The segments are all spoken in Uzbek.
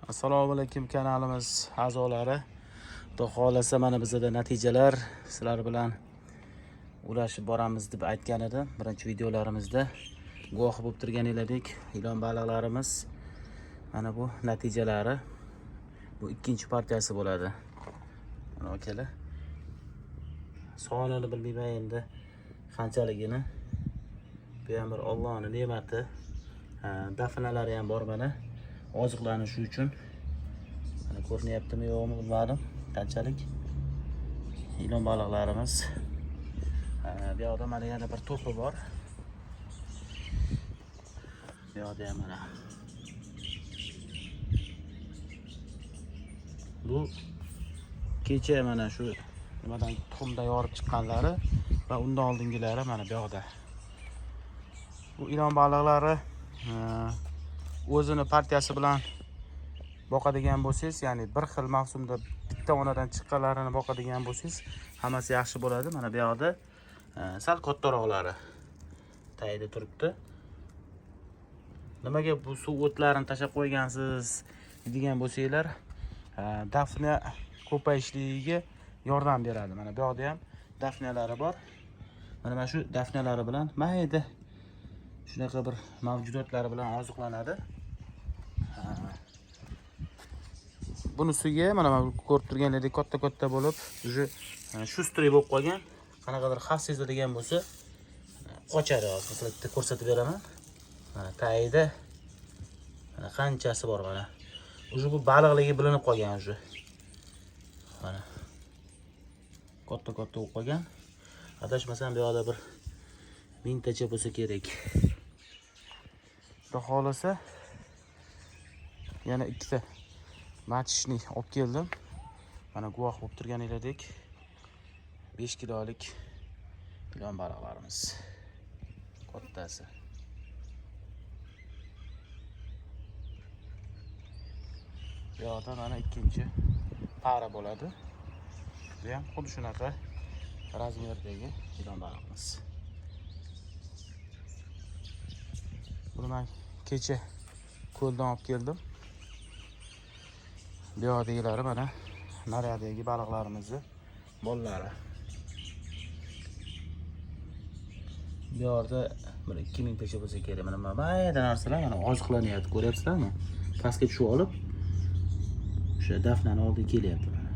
Assalomu alaykum kanalimiz a'zolari. Xudo xohlasa mana bizada natijalar sizlar bilan ulashib boramiz deb aytgan edim. Birinchi videolarimizda guvoh bo'lib turganinglardek ilon baliqlarimiz mana bu natijalari. Bu ikkinchi partiyasi bo'ladi. Mana akalar. Sonini bilmayman endi qanchaligini. Bu ham bir Allohning ne'mati. Dafnalari ham bor mana. Oziqlanishi uchun. Mana ko'rinyaptimi yo'qmi bilmadim. Qanchalik ilon baliqlarimiz. Bu yoqda mana yana bir to'pi bor. Bu yoqda ham mana. Bu kecha mana shu nimadan tuxumdan yorib chiqqanlari va undan oldingilari mana bu yoqda. Bu ilon baliqlari o'zini partiyasi bilan boqadigan bo'lsangiz, ya'ni bir xil mavsumda bitta onadan chiqqanlarini boqadigan bo'lsangiz, hammasi yaxshi bo'ladi. Mana bu yoqda sal kattaroqlari tagida turibdi. Nimaga bu suv o'tlarini tashlab qo'ygansiz degan bo'lsanglar, dafna ko'payishligiga yordam beradi. Mana bu yoqda ham dafnalari bor. Mana shu dafnalari bilan mayda shunaqa bir mavjudotlari bilan oziqlanadi. Bunisiga mana ko'rib turganingizdek katta-katta bo'lib, уже shustriy bo'lib qolgan. Qanaqadir xavf sezadigan bo'lsa, qochadi. Hozir sizlarga bitta ko'rsatib beraman. Mana tagida mana qanchasi bor mana. Уже bu baliqligi bilinib qolgan уже. Mana katta-katta bo'lib qolgan. Adashmasam bu yoqda bir mingtacha bo'lsa kerak. Xudo xohlasa yana ikkita matchni olib keldim. Mana guvoh bo'lib turganingizdek 5 kilolik ilon baliqlarimiz. Kattasi. Bu yoqda mana ikkinchi para bo'ladi. Bu ham xuddi shunaqa razmerdagi ilon baliqimiz. Buni men kecha ko'ldan olib keldim. Bu yoqdagilari mana nariyadagi baliqlarimizni bolalari. Bu yerda bir 2000 tacha bo'lsa kerak. Mana mayda narsalar mana oziqlanyapti, ko'ryapsizlarmi? Pastga tushib olib o'sha dafnani oldiga kelyapti mana.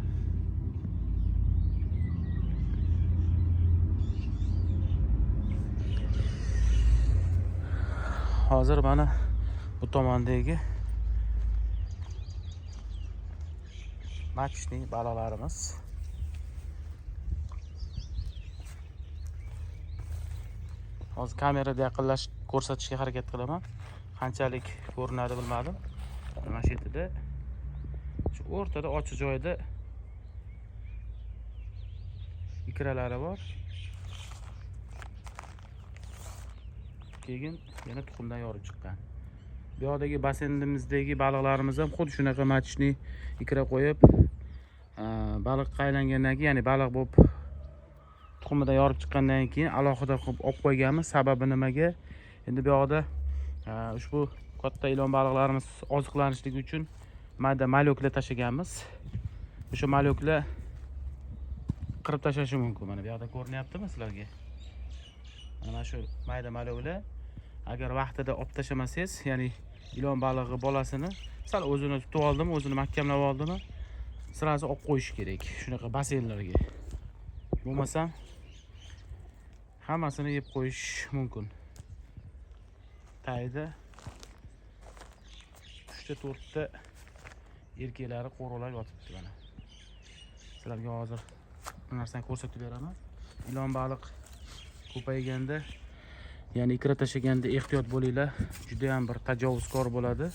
Hozir mana bu tomondagi matchli baliqlarimiz. Hozir kamerada yaqinlashib ko'rsatishga harakat qilaman. Qanchalik ko'rinadi bilmadim. Mana shu yerda shu o'rtada ochiq joyda ikralari bor. Keyin yana tuxumdan yorib chiqqan. Bu yoqdagi basseynimizdagi baliqlarimiz ham xuddi shunaqa matchni ikra qo'yib, baliq qaylangandan keyin, ya'ni baliq bo'lib tuxumidan yorib chiqqandan keyin alohida qilib olib qo'yganmiz. Sababi nimaga? Endi bu yoqda ushbu katta ilon baliqlarimiz oziqlanishligi uchun mayda malyoklar tashlaganmiz. O'sha malyoklar qirib tashlashi mumkin. Mana bu yoqda ko'rinyaptimi sizlarga? Mana shu mayda malyoklar agar vaqtida olib tashlamasangiz, ya'ni ilon balig'i bolasini sal o'zini tutib oldimi, o'zini mahkamlab oldimi, sirasi olib qo'yish kerak shunaqa basseynlarga. Bo'lmasam hammasini yeb qo'yish mumkin. Tagida 3ta 4ta erkaklari qo'riqlab yotibdi mana. Sizlarga hozir bir narsani ko'rsatib beraman. Ilon baliq ko'payganda, ya'ni ikra tashlaganda ehtiyot bo'linglar. Juda ham bir tajovuzkor bo'ladi.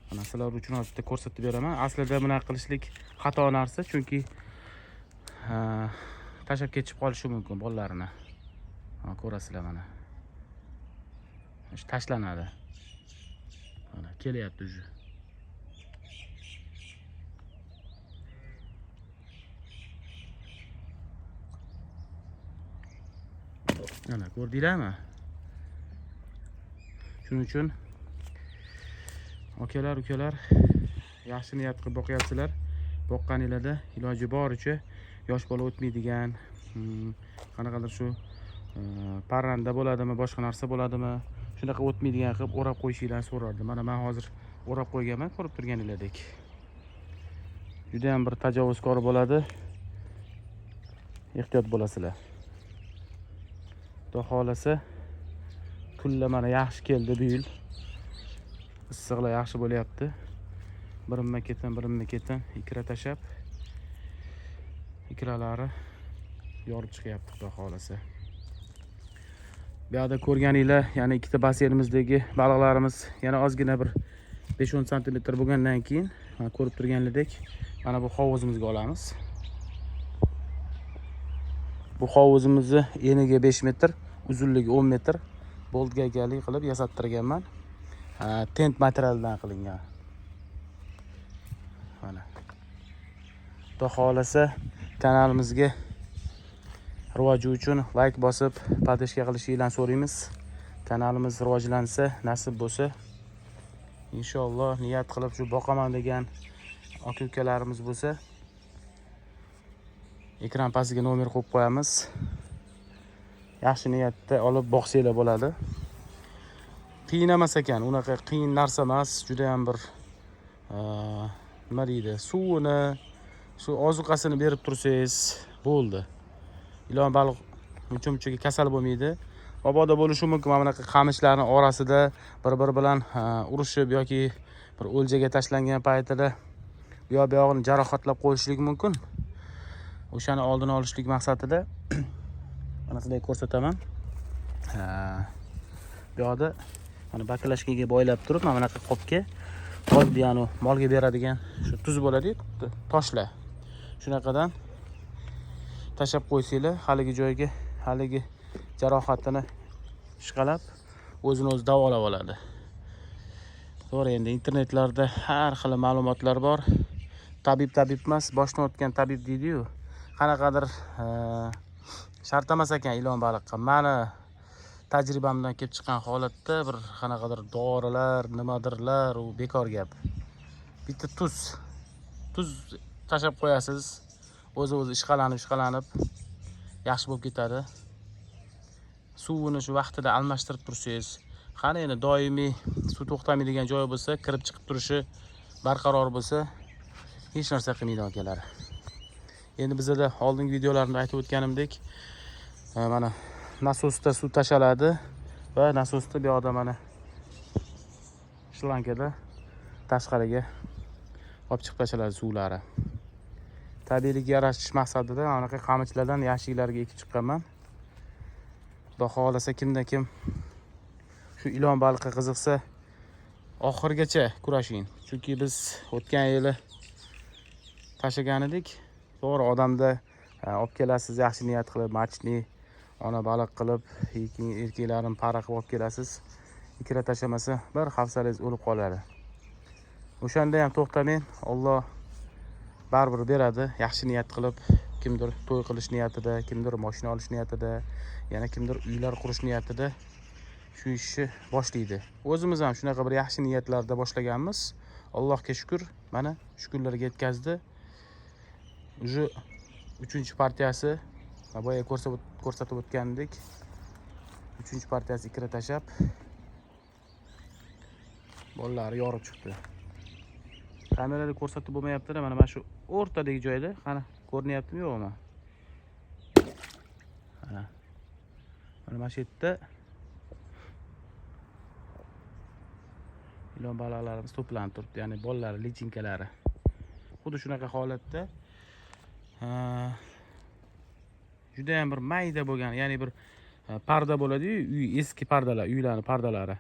Mana sizlar uchun hozir bitta ko'rsatib beraman. Aslida bunaqa qilishlik xato narsa, chunki tashlab ketib qolishi mumkin bolalarini. Mana ko'rasizlar mana. Shu tashlanadi. Mana kelyapti уже. Mana ko'rdinglarmi? Shuning uchun akalar, ukalar Yaxshi niyat qilib boqyapsizlar. Boqqaninglarda iloji boricha yosh bola o'tmaydigan, qanaqadir shu parranda bo'ladimi, boshqa narsa bo'ladimi, shunaqa o'tmaydigan qilib o'rab qo'yishinglarni so'rardim. Mana men hozir o'rab qo'yganman, ko'rib turganinglardek. Juda ham bir tajovuzkor bo'ladi. Ehtiyot bo'lasizlar. Xudo xohlasa kunlar mana yaxshi keldi bu yil. Issiqlar yaxshi bo'lyapti. Birinma-ketin, birinma-ketin ikra tashab, ikralari yorib chiqyapti Xudo xohlasa. Bu yoqda ko'rganinglar, ya'ni ikkita basseynimizdagi baliqlarimiz yana ozgina bir 5-10 santimetr bo'lgandan keyin, mana ko'rib turganinglardek, mana bu hovuzimizga olamiz. Bu hovuzimizni eniga 5 metr, uzunligi 10 metr boltgaykalik qilib yasattirganman. Tent materialidan qilingan. Mana. Xudo xohlasa kanalimizga rivoji uchun layk bosib, подписка qilishinglarni so'raymiz. Kanalimiz rivojlansa, nasib bo'lsa, inshaalloh niyat qilib shu boqaman degan aka-ukalarimiz bo'lsa, ekran pastiga nomer qo'yib qo'yamiz. Yaxshi niyatda olib boqsanglar bo'ladi. Qiyin emas ekan, unaqa qiyin narsa emas, juda ham bir nima deydi, suvini, shu ozuqasini berib tursangiz bo'ldi. Ilon baliq uncha-munchaga kasal bo'lmaydi. Mabodo bo'lishi mumkin, mana bunaqa qamishlarning orasida bir-biri bilan urushib yoki bir o'ljaga tashlangan paytida u yoq bu yog'ini jarohatlab qo'yishligi mumkin. O'shani oldini olishlik maqsadida mana sizlarga ko'rsataman. Bu yoqda mana баклажка ga boylab turib, mana bunaqa qopga oddiy anu molga beradigan shu tuz bo'ladi-yu, toshlar. Shunaqadan tashlab qo'ysanglar, haligi joyga haligi jarohatini ishqalab, o'zini o'zi davolab oladi. To'g'ri, endi internetlarda har xil ma'lumotlar bor. Tabib tabib emas, boshdan o'tgan tabib deydi-yu. Qanaqadir shart emas ekan ilon baliqqa. Mani tajribamdan kelib chiqqan holatda bir qanaqadir dorilar, nimadirlar, u bekor gap. Bitta tuz tashlab qo'yasiz, o'zi ishqalanib, ishqalanib yaxshi bo'lib ketadi. Suvini shu vaqtida almashtirib tursangiz, qani endi doimiy suv to'xtamaydigan joyi bo'lsa, kirib chiqib turishi barqaror bo'lsa, hech narsa qilmaydi akalar. Endi bizada oldingi videolarimda aytib o'tganimdek, mana nasosda suv tashaladi va nasosda bu yoqda mana shlankada tashqariga olib chiqib tashaladi suvlari. Tabiiylikka yarashish maqsadida mana bunaqa qamishlardan yashiklarga ekib chiqqanman. Xudo xohlasa kimda kim shu ilon baliqqa qiziqsa, oxirigacha kurashing. Chunki biz o'tgan yili tashlagan edik. To'g'ri, odamda olib kelasiz yaxshi niyat qilib, мачный ona baliq qilib, keyin erkaklarini пара qilib olib kelasiz. Ikra tashlamasa, bir hafsalangiz o'lib qoladi. O'shanda ham to'xtamang, Alloh baribir beradi. Yaxshi niyat qilib, kimdir to'y qilish niyatida, kimdir mashina olish niyatida, yana kimdir uylar qurish niyatida shu ishni boshlaydi. O'zimiz ham shunaqa bir yaxshi niyatlarda boshlaganmiz. Allohga shukur, mana shu kunlarga yetkazdi. Уже 3-partiyasi, boya ko'rsatib o'tgandek, 3-partiyasi ikra tashlab, bolalari yorib chiqdi. Kamerada ko'rsatib bo'lmayapti-da, mana shu o'rtadagi joyda, qani ko'rinyaptimi, yo'qmi? Mana. Mana shu yerda ilon baliqlarimiz to'planib turibdi, ya'ni bolalari, lichinkalari. Xuddi shunaqa holatda juda ham bir mayda bo'lgan, ya'ni bir parda bo'ladi-yu, uy eski pardalar, uylarning pardalari.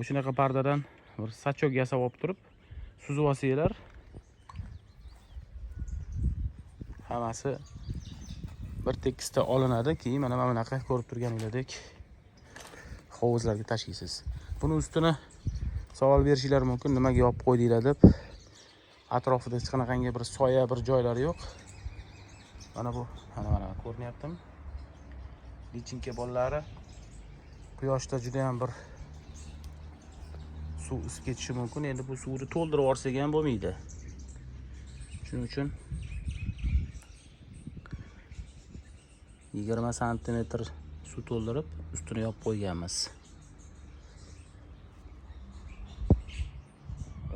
O'shanaqa pardadan bir сачок yasab olib turib, suzib olsanglar, hammasi bir tekisda olinadi. Keyin mana bunaqa ko'rib turganinglardek hovuzlarga tashlaysiz. Buni ustini savol berishinglar mumkin, nimaga yopib qo'ydinglar deb. Atrofida hech qanaqangi bir soya, bir joylari yo'q. Mana bu, mana ko'rinyaptimi? Lichinka bolalari quyoshda juda ham bir suv isib ketishi mumkin. Endi bu suvni to'ldirib yuborsak ham bo'lmaydi. Shuning uchun 20 santimetr suv to'ldirib ustini yopib qo'yganmiz.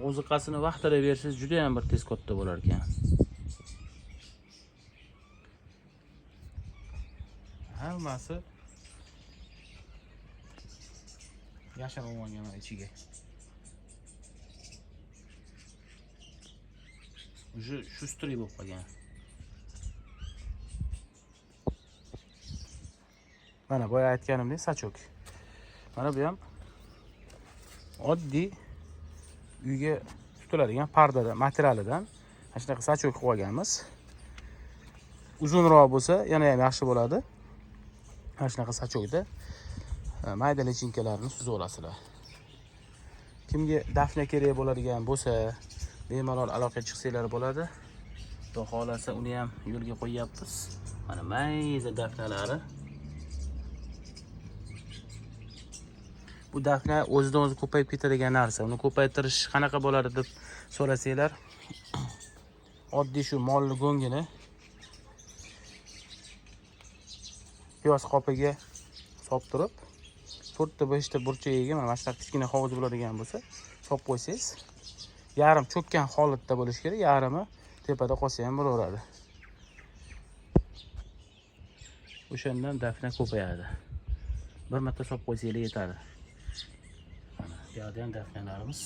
Oziqasini vaqtida bersangiz juda ham bir tez katta bo'lar ekan. Hammasi yashirib olgan ichiga. Уже шустрый bo'lib qolgan. Mana boya aytganimdek сачок. Mana bu ham oddiy uyga tutiladigan pardadan, materialidan mana shunaqa сачок qilib olganmiz. Uzunroq bo'lsa yana ham yaxshi bo'ladi. Mana shunaqa сачок da mayda lichinkalarni suzib olasizlar. Kimga dafna kerak bo'ladigan bo'lsa, bemalol aloqaga chiqsanglar bo'ladi. Xudo xohlasa uni ham yo'lga qo'yyapmiz. Mana mayda dafnalari. Bu dafna o'zidan o'zi ko'payib ketadigan narsa. Uni ko'paytirish qanaqa bo'ladi deb so'rasanglar, oddiy shu molni go'ngini piyoz qopiga solib turib, 4 ta 5 ta burchagiga mana shunaqa kichkina hovuz bo'ladigan bo'lsa, solib qo'ysangiz, yarim cho'kkan holatda bo'lishi kerak, yarimi tepada qolsa ham bo'laveradi. O'shandan dafna ko'payadi. Bir marta solib qo'ysanglar yetadi. Mana bu yoqda ham dafnalarimiz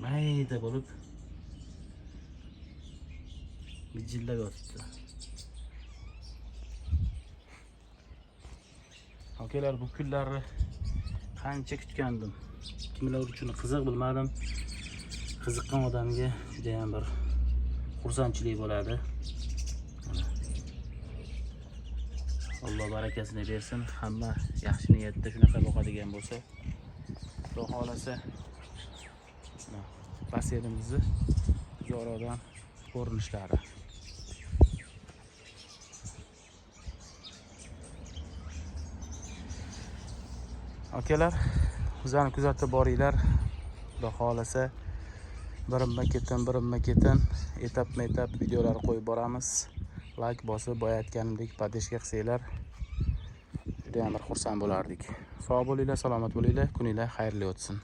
mayda bo'lib bijillab yotibdi. Akalar, bu kunlarni qancha kutgandim. Kimlar uchun qiziq bilmadim. Qiziqqan odamga juda ham bir xursandchilik bo'ladi. Alloh barakasini bersin. Hamma yaxshi niyatda shunaqa boqadigan bo'lsa, Xudo xohlasa basseynimizni uzoqroqdan ko'rinishlari. Akalar, bizani kuzatib boringlar. Xudo xohlasa birinma-ketin, etapma-etap videolar qo'yib boramiz. Like bosib, boya aytganimdek, поддержка qilsanglar juda ham bir xursand bo'lardik. Sog' bo'linglar, salomat bo'linglar, kuninglar xayrli o'tsin.